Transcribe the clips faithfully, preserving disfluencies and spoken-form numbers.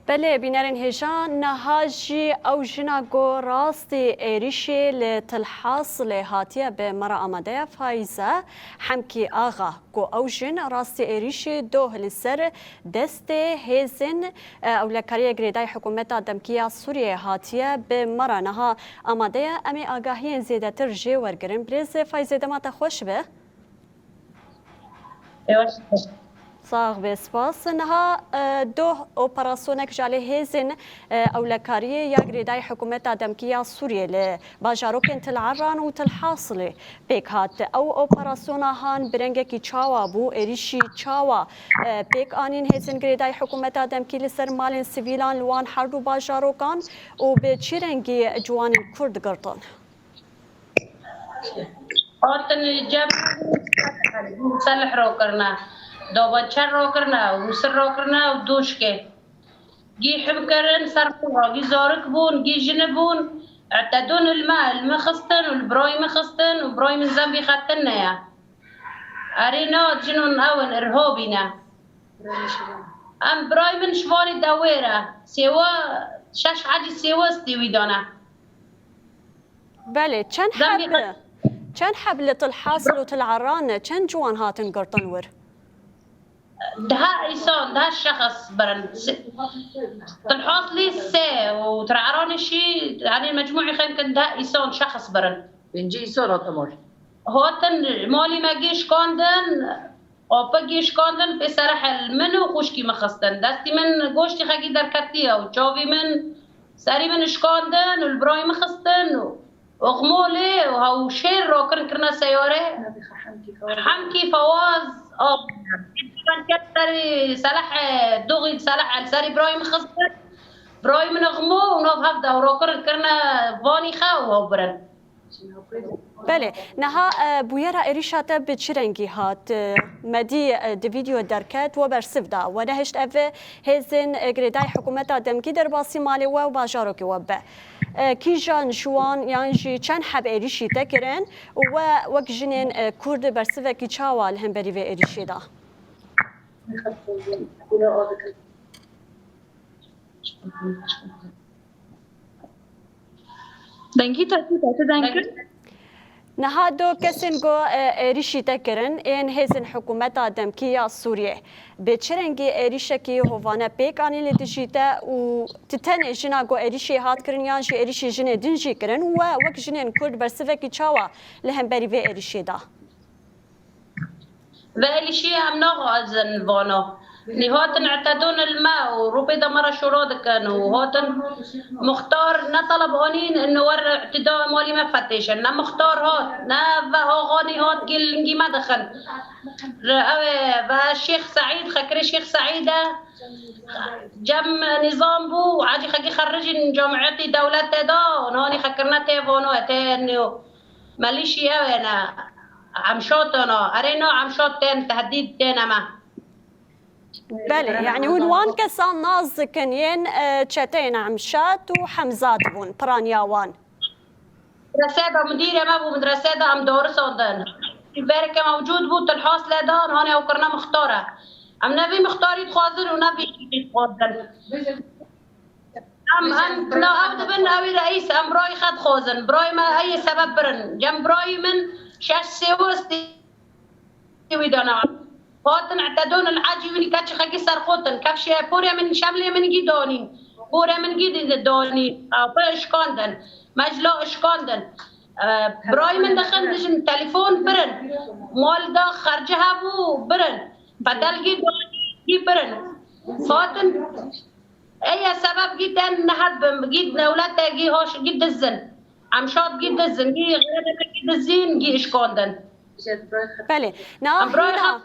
Belê, bînerên hêja, niha jî ew jina ku rastî êrîşê li Tilhasilê hatiye bi me re amade ye, Fayze Hemkî Axa, ku ew jin rastî êrîşê doh li ser destê hêzên, e, ewlekariyê girêdayî hikûmeta demkî ya Sûriyeyê hatiye bi me re niha amade ye. Em ê agahiyên zêdetir jê wergirin. Birêz Fayze, dema te xweş be. Sax be, spas. Niha, e, doh operasyonek ji alê hêzên, e, ewlekariyê ya girêdayî hikûmeta demkî ya Sûriyê li bajarokên Til Eran û Til Hasilê pêk hat. Ew operasyona han bi rengekî çawa bû, êrîşî çawa, e, pêk anîn hêzên girêdayî hikûmeta demkî li ser malên sivîlan li wan her du bajarokan û bi çi rengî ciwanên Kurd girtin? Hatin cem selih rokirine, dobançer rokirine, û sir rokirine û doşkê. Gî him kirin ser xwe, gî zarik bûn, gî jini bûn. Etedûn li me, li min xistin û li birayî min xistin û birayî min zembî xetin neye. Erê na, jinûn ew in, irhobî ne. Em birayî min ji vanî dewêr e. Sêwe, şeş hecî sêwe stî wî dane. Belê, çend Zembî heb, çend heb li Til Hasil û Til Eran, çend ciwan hatin girtin wir? Deha îsan, deha şexs birin. Se-, Til Hasilî sê û Til Eranê şî, yanî mecmûî xeyn kin deha îsan, şexs birin. Pêncî îsan hatin mal. Hatin malî me gê şikandin, Apê gê şikandin, pê serehê li min û xwişkî min xistin. Destî min goştî xekî derketiye û çavî min, serî min şikandin û li birayî min xistin û oxmolê û hewşêr rakirin kirine seyare. Hemkî Fewaz, a, serî selehê, doxî selehê li serî birayî min xistin. Birayî min oxmo û nav hev de û rakirin kirine vanî xe û hew birin. Belê, niha, e, bûyera êrîşa te bi çi rengî hat? E, me dî, e, di vîdeo derket, we bersiv da. We nehişt ev hêzên, e, girêdayî hikûmeta demkî derbasî malê we û bajarokê we bibe. E, kîjan ji wan yan jî çend heb êrîşî te kirin û we wek jinên, e, Kurd bersivekî çawa li hemberî vê êrîşê da? Dengî te çi te, tu deng kir? Niha du kesên ku, e, êrîşî te kirin, ên hêzên hikûmeta demkî ya Sûriyê, bi çi rengî êrîşekî hovane pêk anîn li dijî te û tu tenê jina ku êrîşê hat kirin yan jî êrîşê jinê din jî kirin, we wek jinên Kurd bersivekî çawa li hemberî vê êrîşê da? Ve êrîşî em naxwazin vano. Nî hatin etedûn li me û rûpê de me re şora dikin û hatin muxtar ne teleb anîn in wer îtida malî me fetêşin. Ne muxtar hat, ne ve axanî hat gê lingî me dixin. Re-, ew ê ve Şêx Seîd, xekirê Şêx Seîd e. Cem nîzam bû, ecî xekî xerrijîn camiyetî dewletê de, hanî xekirine tê vano, tê nîyo. Melîşî ew ê ne. Emşatana, erê na emşat tên tehdîd têne me. Belê, yanî hûn wan kesan nas dikin, yên, e, çeteyên Emşat û Hemzat bûn, piraniya wan. Medrese de, mudîrê me bû, medrese de em darisandin. Vereke mewcûd bû, tilhas ledan, hanê ew kirine muxtar e. Em ne vî muxtarî dixwazin û ne vî şîrî dixwazin. Em, em, na ev dibin, ew ê reîs, em birayî xwe dixwazin. Birayî me, ey ê sebeb birin. Cem birayî min şeş sêwistî wî dana. Hatin etedon il ecî wî keçi xekî serxotin. Kefşê porê min, şemlê min gî danîn. Porê min gî di-, danîn. Apê işkandin. Mecla işkandin. E, birayî min dixin dijin telefon birin. Mal da xerci hebû birin. Bedelgî danî gî birin. Hatin Eye sebeb gî ten nehet bin, gî dewlete gî hoş, gî dizin. Emşat gî dizin, gî xerebeke gî dizin, gî işkandin. Belê. Na Em birayê hîna, xwe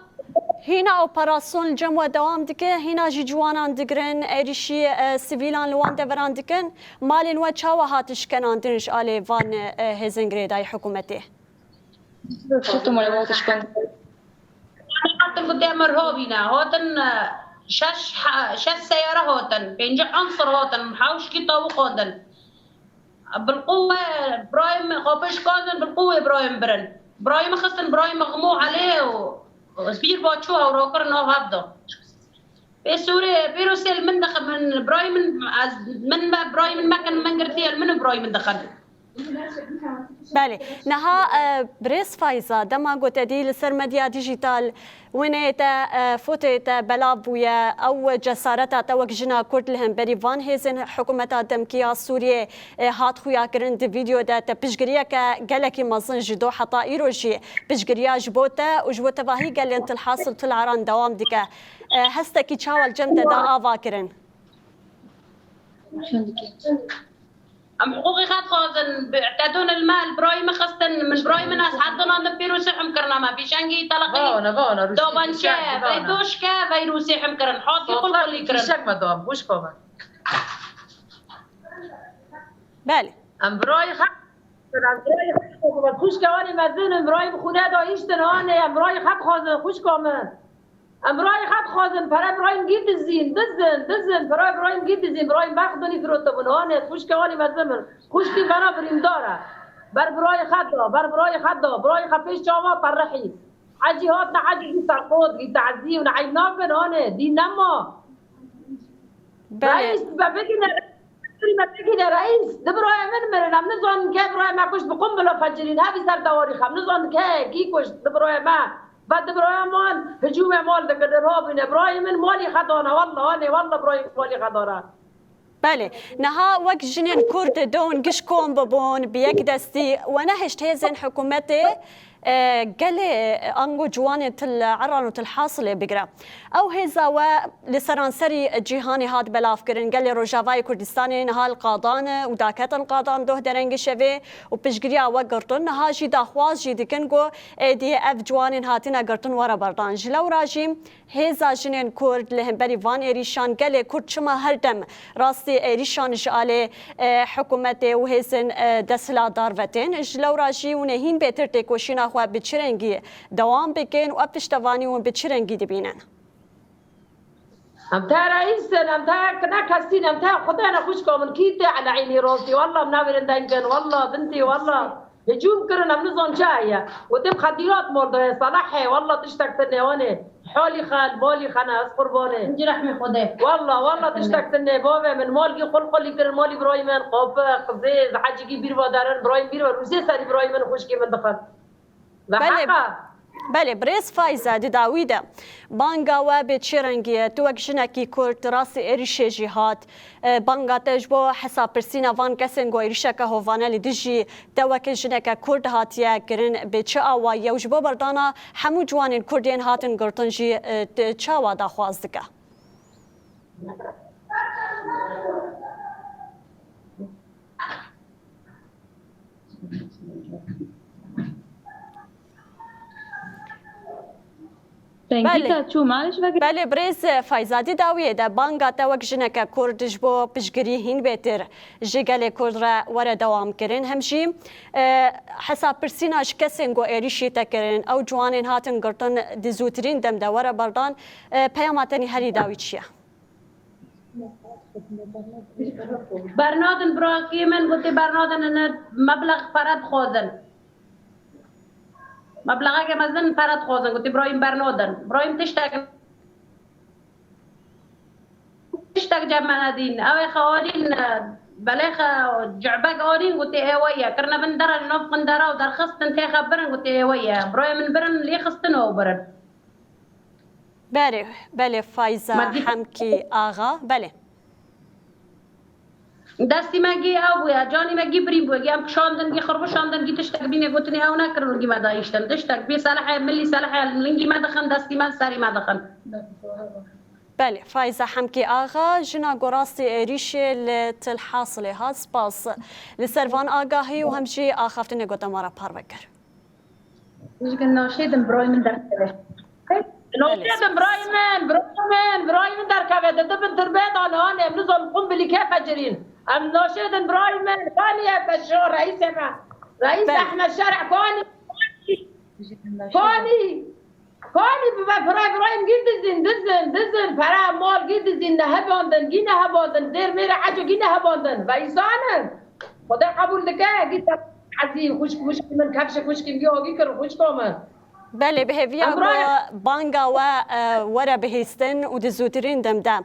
hîna operasyon li cem we dewam dike, hîna jî ciwanan digirin, êrîşî, e, sivîlan li wan deveran dikin. Malên we çawa hat işkenandin ji alê van, e, hêzên girêdayî hikûmetê? Şutum alevat işkandin. Hatin ku demir hovîne, hatin, e, şeş ha-, şeş seyare hatin, pêncî unsur hatin, hewşkî tawûk hatin. Bilqûwe birayê min xwe pişkandin, bilqûwe birayê min birin. Birayê min xistin, birayê min ximo elê û bîr ba çû ew rakir nav hev da. Pê Sûrê, pê Rûsê li min dixin, min birayê min, ez, min me, birayê min mekin, min girtiye, li min û birayê min dixin. Belê. Niha, e, birêz Fayza, dema ku te dî li ser medya dîjîtal winê te, e, fotoyê te belav bûye, ew cesareta te wek jina Kurd li hemberî van hêzên hikûmeta demkî ya Sûriyê, e, hat xuyakirin di vîdeo de, te piştgiriyeke gelekî mezin ji do heta îro jî piştgiriya ji bo te û ji bo tevahî gelên Til Hasil Til Eran dewam dike. E, hestekî çawa li cem te da ava kirin? Em hiqûqê xwe dixwazin. Bi-, te dûn li me, li birayê min xistin, min birayê min ez heta nan pêrûsê him kirina me. Pîşengî teleqî, Vana, vana, Rûsî dabançe, fîşek, vana. Veydoşke, vey Rûsê him kirin. Hatî Sotlar qulqulî kirin. Fîşek me dam, wişka me. Belê. Em birayê xwe, em birayê xwe dixwazin. Xwişka wanê mezin in, birayê bi xûne de hiştin, anê, em birayê xwe dixwazin, xwişka min. Em birayê xwe dixwazin, pere birayê min gî dizîn, dizin, dizin, pere birayê min gî dizîn, birayê min berxdinî firotibûn, anê, xwişka wanê mezin in. Xwişkî bera birîndar e. Ber birayê xwe da, ber birayê xwe da, birayê xwe pêş çawa perrihî. Hecî hatine, hecî bî serqot, bî tezî û neheyb nakin, anê, dî nema. Belê. Reîs, me bigîne, me bigîne reîs. Di birayê min mirin, em nizanin ke birayê me kuşt bi qumbila fecirîn, hevî ser dewarî xem, nizanin ke kî kuşt di birayê me. Ve di birayê man hicûmê mal dikirin, rabîne. Birayê min malî xedana, walla, anê, walla birayê min malî xedana. Belê. Niha wek jinên Kurd don giş kom bibûn, bi yek destî we nehişt hêzên hikûmetê, e, gelê, e, ango ciwanên Til Eran û Til Hasilê bigire. Ew hêza we li seranserî cîhanê hat belavkirin. Gelê Rojavayê Kurdistanê niha li qadan e û daketin qadan doh derengê şevê û piştgiriya we girtin. Niha jî daxwaz jî dikin ku êdî ev ciwanên hatine girtin were berdan. Ji lewra jî Hêza jinên Kurd li hemberî van êrîşan, gelê Kurd çima her dem rastî êrîşan ji alê, e, hikûmetê û hêzên, e, desthilatdar ve tên? Ji lewra jî hûn ê hîn bêtir têkoşîna xwe bi çi rengî dewam bikin û ev piştevanî hûn bi çi rengî dibînin? Em te reîs in, em te ne kesî ne, em te Xwedê ne xwişka min, kî tê eleynî rastî, walla em navêrin dengin, walla bintî, walla. Hicûm kirin, em nizan çi heye. Gotim xedîrat mol de ye, Salahê, walla tiştek tune wan ê. Halî xwe, malî xwe ne, ez qurbanê. Ji rehmê Xwedê. Walla, walla tiştek tune, bavê min, malgî qulqulî kirin, malî birayî min, qopik, zêz, hecîgî bîr ve derin, birayî bîr ve, rûsê serî birayî min, xwişkê min dixin. Ve Belê. Heqa. Belê, birêz Fayza, di dawî de banga we bê çi rengî ye? Tu wek jinekî Kurd, rastî êrîşê jî hat. E, banga te ji bo hesabpirsîna van kesên ku êrîşeke hovane li dijî te weke jineke Kurd hatiye kirin, bi çi awayî ye û ji bo berdana hemû ciwanên Kurd yên hatin girtin jî, e, te çawa daxwaz dike? Dengî Belê. te çû, malê ji vegir. Belê, birêz Fayza, di dawiyê de banga te wek jineke Kurd ji bo piştgirî hîn bêtir ji gelê Kurd re were dewam kirin. Hem jî, e, hesabpirsîna ji kesên ku êrîşî te kirin, ew ciwanên hatin girtin di zûtirîn dem de were berdan, e, peyama te nîherî dawî çi ye? Bernadin birakî min, gotî bernadin, ine meblex pere dixwazin. Meblexeke mezin pere dixwazin, gotî birayîm bernadin. Birayîm tiştek, tiştek cem me nedîn. Ew ê xwe alîn, belê xe cebek alîn, gotî ê we ye. Kirine bin dera, ji nav qindera û derxistin tê xe birin, gotî ê we ye. Birayê min birin, lê xistin û birin. Berê, belê Fayza Hemkî Axa, belê. Destî me gî ew bûye, canî me gî birîn bûye, gî em kişandin, gî xirbişandin, gî tiştek bîne gotinê ew nekirin, gî me dayîştin. Tiştek bî selehê, milî selehê, lingî me dixin, destî me serî me dixin. Belê, Fayza Hemkî Axa, jina ku rastî êrîşê li Til Hasilê hat, spas li ser van agahî û hem jî axaftinê ku te me re parve kir. Ji naşêdin birayê min derkeve. Naşêdin birayê min, birayê min, birayê min derkeve. Di dibin tirbê de li hanê, em nizan qumbilî kê fecirîn. Em naşêdin birayê min, kanî ye feşo, reîsê me. Reîs Belê. Ehmed Şerh, kanî, kanî, kanî bi me pira birayê min gî dizin, dizin, dizin. Pere mal gî dizin, nehebandin, gî nehebandin. Dêr mêre eco gî nehebandin. Ve îsanin. Xwedê qebûl dike, gî te ezî xwişk, xwişk min, kefşê xwişkî min, gî hogî kir, xwişko min. Belê, bi hêviya ku banga we e, were bihîstin û di zûtirîn dem de.